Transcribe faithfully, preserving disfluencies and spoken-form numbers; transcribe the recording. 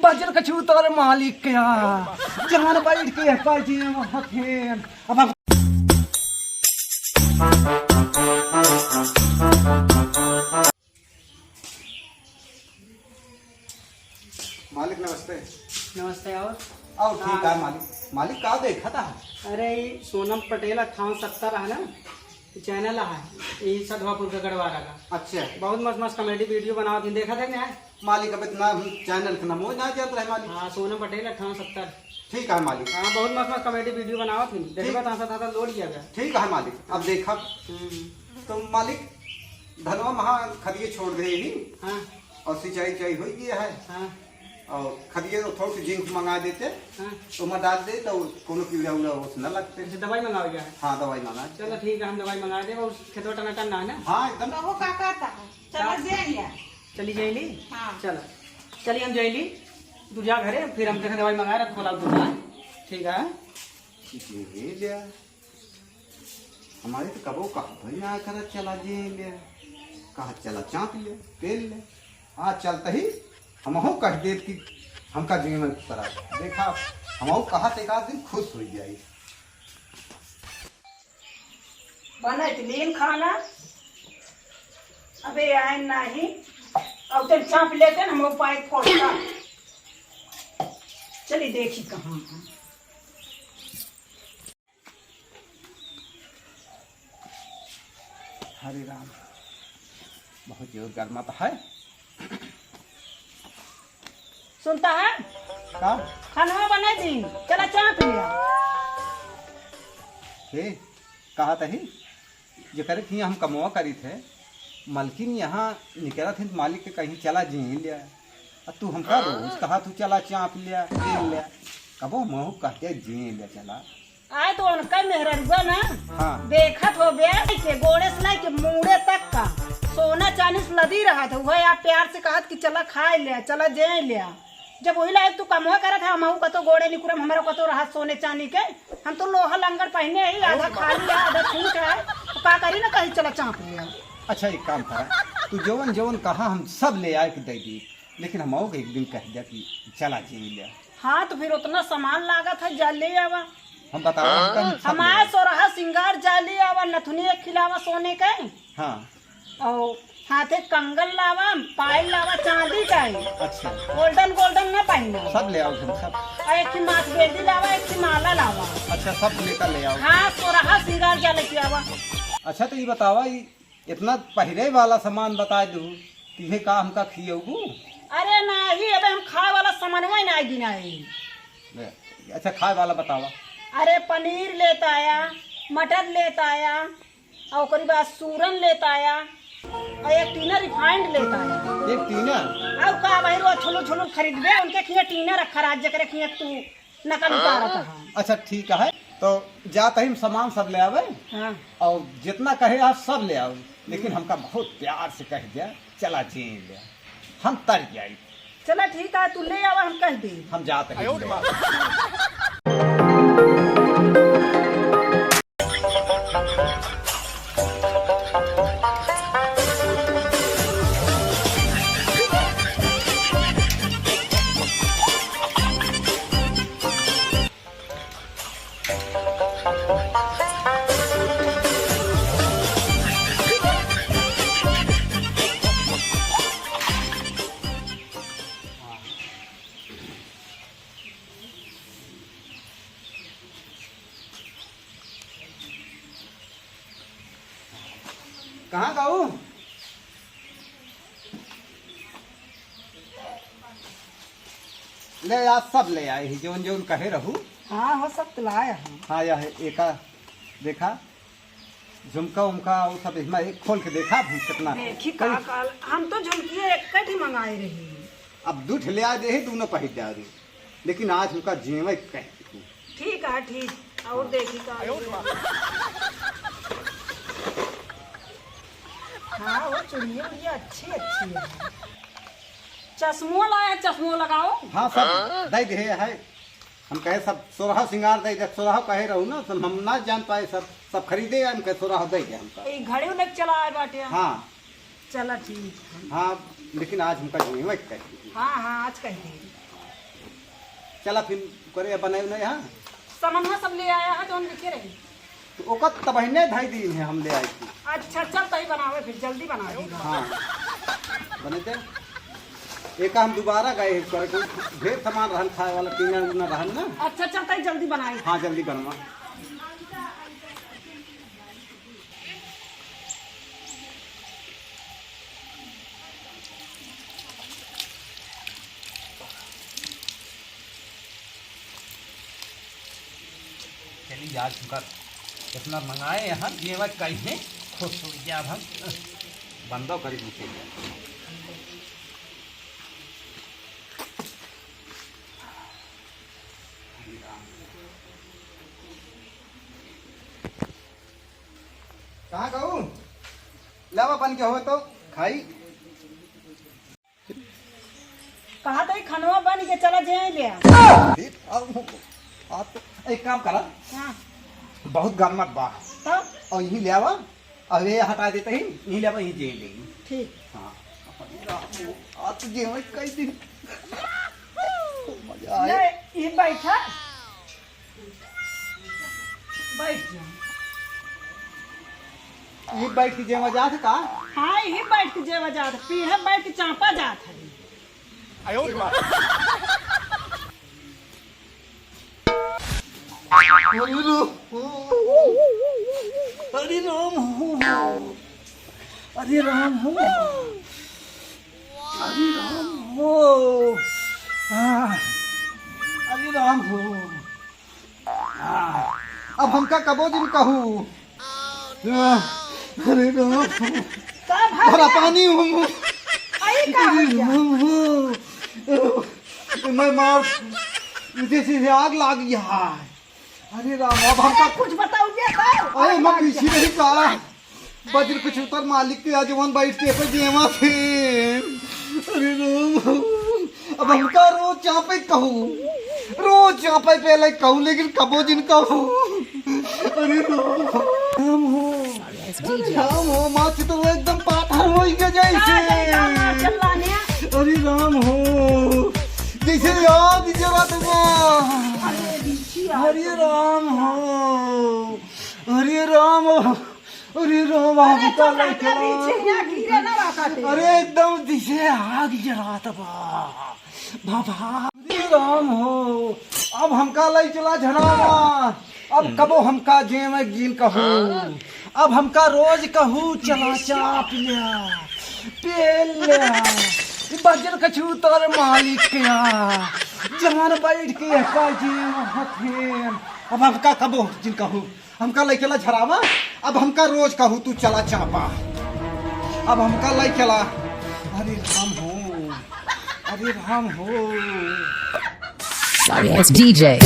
बजर कछू तोर मालिक क्या, जहाँ बैठ के पाजी वहाँ फेन। अब हम मालिक नमस्ते। नमस्ते। और और ठीक हाँ। है मालिक। मालिक का देखा था? अरे, ई सोनम पटेल अट्ठावन सत्तर है ना, चैनल है, ई सधवापुर का गढ़वारा का। अच्छा। बहुत मस्त मस्त कॉमेडी वीडियो बनावत हैं, देखा था कि नहीं? मालिक, अब इतना हम चैनल के नाम वो ना जानत रहे मालिक। हाँ, सोनम पटेल अट्ठावन सत्तर। ठीक है मालिक। हाँ, बहुत मस्त मस्त कॉमेडी वीडियो बनावत हैं, देखबा ठीक। तो हंसत हंसत लोट जाबे। ठीक है मालिक, अब देखब। हम्म। तो मालिक, धनवा महा खदिए छोड़ दे ही। हाँ। और सिंचाई उचाई हो गया है। हाँ। और खदिए तो थोड़ा सी जिंक मंगा देते, हाँ। तो मैं डाल दे तो कोनो कीड़ा उड़ा उस न लगते। अच्छा, दवाई मंगाओ क्या? हाँ, दवाई मंगा। चलो ठीक है, हम दवाई मंगा दे। और खेतवा टनाटन ना है ना? हाँ, एकदम। तो वो का कहता है? चलो का? जे लिया। चली जाइली? हाँ। चलो, चली हम जाइली, तू जा घरे, फिर हम देखे दवाई मंगा रख, बोला दुकान। ठीक है। ये लिया। हमारे तो कबो कहा भाई ना करा, चला जे लिया, कहा चला चाप ले, पेल ले। आज चलते ही हमहू कह देब कि हमका जीवन करा। देखा, हमहू कहा तो एक आध दिन खुश हो जाई। बनत लीन खाना, अबे आए नाही, अब तन चाप लेते न, हम पाए फोड़ता। चली देखी कहाँ है। हरे राम, बहुत जोर गर्मा तो है। सुनता है? का? खानवा बनाई दी, चला चाप लिया। हे, कहा तही, जेकरे कि हम कमवा करी थे, मलकिन यहाँ निकलत हैं, मालिक के कहीं चला जी लिया। आ तू हमका रोज कहा तू चला चाप लिया, जी लिया। कबो महू कहते जी लिया चला। आए तो उनका मेहररुआ ना, हाँ। देखत हो बे के गोड़े से लेके मूड़े तक का सोना चांदी से लदी रहत है। वह आप प्यार से कहत कि चला खाए ले, चला जे ले। जब वही लायक तू कमवा करत है, हमहू कतो गोड़े निकुरम, हमरा कतो रहत सोने चांदी के। हम तो लोहा लंगड़ पहने ही, आधा खाली है, आधा छूट है। तो का करी ना, कहीं चला चाप लिया। अच्छा, एक काम करा, तू जवन जवन कहा हम सब ले आए के दे दी, लेकिन हम एक दिन कह दिया कि चला जी लिया। हाँ, तो फिर उतना सामान लागत है, जा ले आवा। हम बतावा, हम कहीं सब ले हमार आए। सोरहा सिंगार जा ले आवा, नथुनी एक खिलावा सोने के। हाँ। और हाथे कंगन लावा, पायल लावा चांदी का ही। अच्छा। Golden, golden ना पहना। सब ले आओ हम सब। और एक ठे माथ बेदी लावा, एक ठे माला लावा। अच्छा, सब लेकर ले आओ। हाँ, सोरहा सिंगार जा लेके आवा। अच्छा, तो ये बतावा, ये इतना पहिरे वाला सामान बताए दू, तिहे का हमका खियौबू? अरे नाही, अबे हम खाए वाला सामानवा ही नाही गिनाए। ले, अच्छा, खाए वाला बतावा। अरे पनीर लेत आया, मटर लेत आया, और ओकरी बाद सूरन लेत आया, और एक टीना refined लेत आया। एक टीना? और का भाई, रोज छुलू छुलू खरीदबे, उनके खिया टीना रखा रहा, जेकरे खिया तू नकल उतारत है। अच्छा, ठीक है, तो जात ही हम सामान सब ले आवे। हाँ। और जितना कहे आज सब ले आओ, लेकिन हमका बहुत प्यार से कह दिया, चला जी ले, हम तर जाई। चला ठीक है, तू ले आवा, हम कह दे। हम जात ही ले। कहाँ गऊ? ले, आज सब ले आए ही, जौन जौन कहे रहू। हाँ, हो सब तो लाए हम। हाँ, यह एका देखा, झुमका उमका और सब इसमें एक खोल के देखा, हम कितना देखी का कल। काल, हम तो झुमकिया एक ही मंगाए रही। अब दू ठे ले आ दे ही, दोनों पहिर जा रही। लेकिन आज हमका जेवे कह दू। ठीक है, ठीक। और देखी का। हाँ, वो चुड़िया उड़िया अच्छी अच्छी है। चश्मो लाया, चश्मो लगाओ। हाँ, सब दे दे है। हम कहे सब सोरहा सिंगार दे दे, सोरहा कहे रहू ना, सब हम ना जान पाए, सब, सब खरीदे, हम कहे सोरहा दे दे हमका। ई घड़ी उन्हें चला आए बाटे। हाँ। चला ठीक है। हाँ, लेकिन आज हमका जेवे कह दू। हाँ, हाँ, आज कह दे। चला फिर करे बनाए उन्हें यहाँ। सामानवा सब ले आया है, जौन लिखे रही। तो ओकर तबहिने धई दी है, हम ले आई थी। अच्छा, चल तई बनावे, फिर जल्दी बनावे। हाँ, बने दे। एक हम दोबारा गए हैं करे, कोई ढेर सामान रहन खाए वाला, पीना उना रहन ना। अच्छा, चल तई जल्दी बनाए। हाँ, जल्दी बनवा। चली, आज हमका इतना मंगाए हैं, जेवा कहीं खुश हो गया। अब हम बंदो करी मुझे। कहाँ कहूँ? लावा बन के हो तो खाई। कहा तो ई खनवा बन के चला जे ले। आ, आ, आ, तो एक काम करा। हाँ। बहुत गरमत बा। तब? और यही ले आवा। और ये हटा देते ही, यही ले आवा, यही जे ले। ठीक। हाँ। आज तो जे मैं कई दिन मजा आए। ले, ये बैठा। बैठ जा। यही बैठ के जेवा जात है का? हाँ, यही बैठ के जेवा जात है। पीढ़े बैठ के चापा जात है। अरे रो-, अरे राम हो, अरे राम हो, अरे राम हो, हाँ, अरे राम हो। हाँ, अब हमका कबो जिन कहू। अरे राम। का भरा पानी हूँ। आई का हो गया? मैं मार, जैसे आग लाग गया है। अरे राम, अब हमका अरे कुछ बताओ क्या था? अरे मैं पीछे नहीं का। बज्र कछूतर मालिक के आज वन बाइट के पे जेवा थे। अरे राम, अब हमका रोज चापे कहू, रोज चापे पहले कहू, लेकिन कबो जिन कहू। अरे राम, राम हो, अरे राम हो, माँ तो एकदम पाथर हो गया जैसे। अरे राम हो, जैसे आग जलत बा। अरे राम हो, अरे राम हो। अरे राम, अरे हमका चुप रह, लइके तेरा पीछे यहाँ गिरे ना रहा था। अरे एकदम जैसे आग जरात बा बाबा। अरे राम हो, अब हमका लइ चला झरावा। अब कबो हमका जेवा जिन कहू, अब हमका रोज कहू चला चाप लिया, पेल लिया। बज्र कछूतर मालिक क्या, जवान बैठ के का जेवा हथेन। अब हमका कबो जिन कहू, हमका लइ चला झरावा, अब हमका रोज कहू तू चला चापा। अब हमका लइ चला। अरे राम हो, अरे राम हो। Sorry, it's D J.